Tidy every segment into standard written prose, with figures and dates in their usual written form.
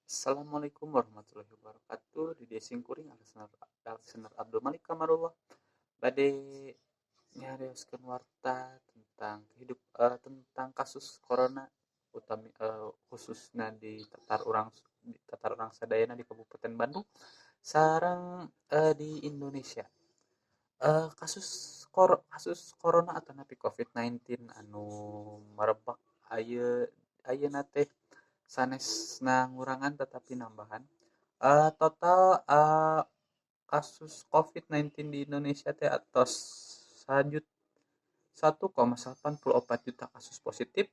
Assalamualaikum warahmatullahi wabarakatuh. Di dieu simkuring Alexander Abdul Malik Kamarullah bade nyarioskeun warta tentang hidup, tentang kasus corona utami, khususna di tatar urang, di tatar urang sadayana di Kabupaten Bandung sareng di Indonesia. Kasus corona atanapi COVID-19 anu merebak ayeuna teh sanesna ngurangan tetapi nambahan. Total kasus COVID-19 di Indonesia teh atos 1,84 juta kasus positif,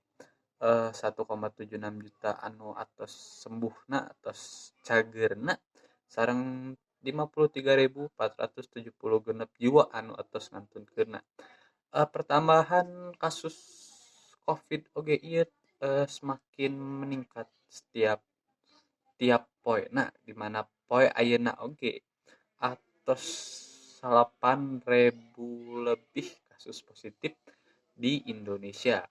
1,76 juta anu atos sembuhna atos cagerna, sareng 53.476 jiwa anu atos ngantunkeunna. Pertambahan kasus COVID oge ieu semakin meningkat setiap tiap poe. Nah, di mana poe ayeuna oge atos 8.000 lebih kasus positif di Indonesia.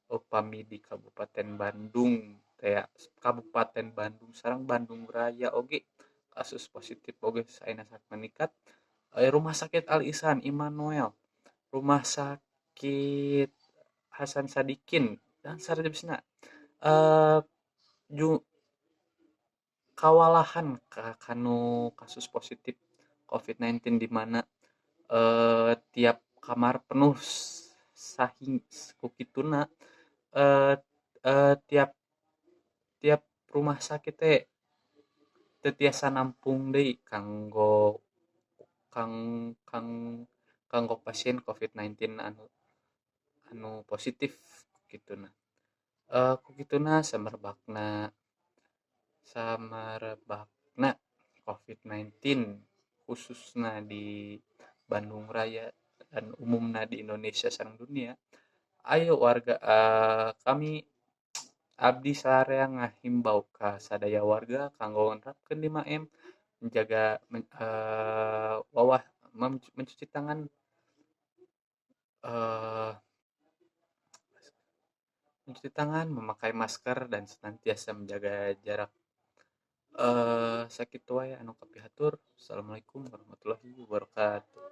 Upami di Kabupaten Bandung teh, Kabupaten Bandung sareng Bandung Raya oge kasus positif oge ayeuna sangat meningkat. Rumah Sakit Al Ihsan Immanuel, Rumah Sakit Hasan Sadikin dan saterusna kawalahan kanu kasus positif COVID-19 di mana tiap kamar penuh sahing kukituna, tiap tiap rumah sakit teh teu tiasa nampung deui kanggo kang kang kanggo pasien COVID-19 anu anu positif kituna. Kukituna samerebakna COVID-19 khususna di Bandung Raya dan umumna di Indonesia sareng dunia. Ayo warga, kami abdi sararea ngahimbau ka sadaya warga kanggo nerapkeun 5M, menjaga wawah, mencuci tangan, mencuci tangan, memakai masker, dan senantiasa menjaga jarak. Sakitu wae anu kapihatur. Assalamualaikum warahmatullahi wabarakatuh.